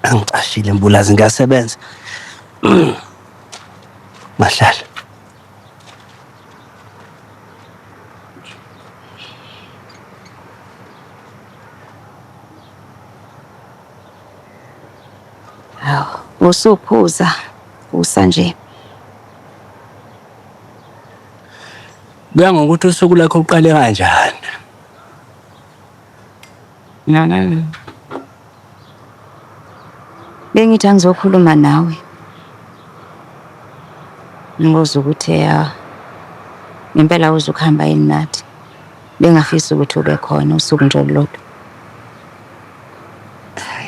Angicashile mbulazi ngiyasebenza. Mahlala. Hawu, usuphuza usa nje. Kuya ngokuthi usuku lakho uqale kanjani. No. Bengithi angizokhuluma nawe. Ngibuza ukuthi ya ngempela uzukuhamba yini nathi. Bengafisi ukuthi ube khona usuku nje olulodwa.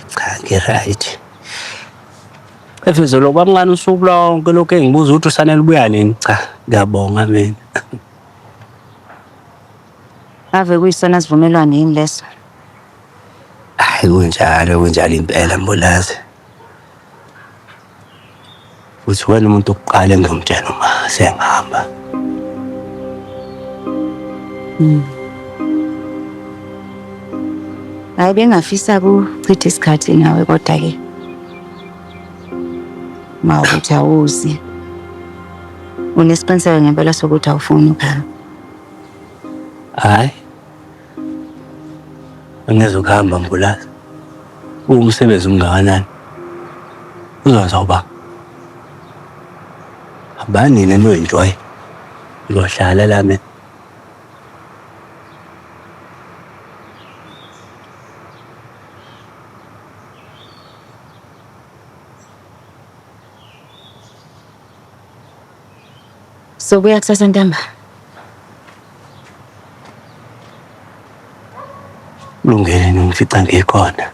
Cha ngi-right. Efizolo kwamncane usuku lonke lokhu engibuza ukuthi usanele ubuya nini. Cha ngiyabonga mina. Ave kuyisona sivumelwano yini leso? Hayi kunjalo kunjalo impela Mbulazi. Uthi wena umuntu wokuqala engizomtshela uma sengihamba. Hayi bengafisa kuchitha isikhathi nawe kodwa ke uma ukuthi awuzi. Unesiqiniseko ngempela sokuthi awufuni ukuhamba. Hayi. Angizukuhamba Mbulazi. Umsebenzi ungakanani? Uzokwenza uba? Hambani nina niyo-enjoy. Ngizohlala la mina. Sobuya kusasa ntamba. Kulungile ningifica ngikhona.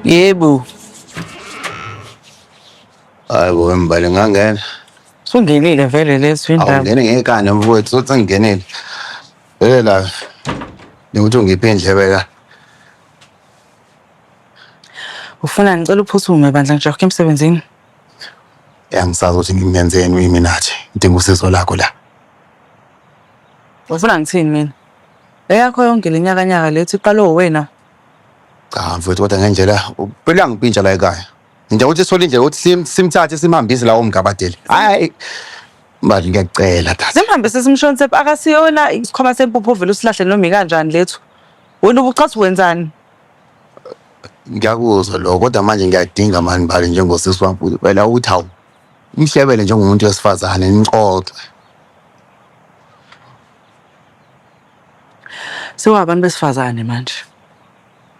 Yebo. Hayi bo Mbali ngangena. Sungenile vele leso indaba. Awungene ngekani mfowethu sothi sengingenile. Vele la ngikuthi ungiphe indlebe la. Ufuna ngicela uphuthume bandla ngijahe emsebenzini. Angisazi ukuthi ngimenzeni uyiminathi. Ngidinga usizo lakho la. Ufuna ngithini mina? Eyakho yonke le nyakanyaka lethi iqale uwena. Cha mfowethu kodwa ngendlela phela ngipintsha la ekhaya. Nje ukuthi sithole indlela ukuthi simthathe simhambise lawo mgabadeli. Hayi Mbali ngiyakucela tata. Simhambise simshonise akasiyona isikhwama sempuphu ovele usilahle noma ikanjani lethu. Wena ubucathi wenzani? Ngiyakuzwa lokho kodwa manje ngiyadinga mani Mbali njengosisi wami phela ukuthi hawu umhlebele njengomuntu wesifazane nixoxe. Sewabantu besifazane manje.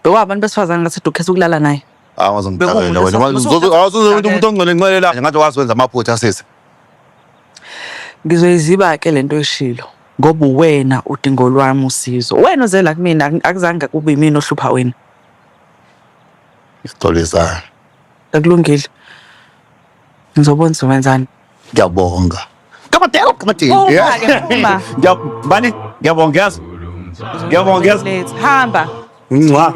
Bewabantu besifazane ngathi ukhetha ukulala naye. Awuzongixakela wena. Awuzoze umuntu ongcwele ngcwele la. Ngathi wazi wenza amaphutha sisi. Ngizoyiziba ke lento eshilo ngoba uwena udingo lwami usizo. Wena uze la kumina akuzange kube yimina ohlupha wena. Ngixolisa. Akulungile. Ngizobona ukuthi wenzani. Ngiyabonga. Kamadela kamadela. Phuma ke phuma. Ngiyabani? Ngiyabonga yazi. Ngiyabonga yazi. Hamba. Ngcwa.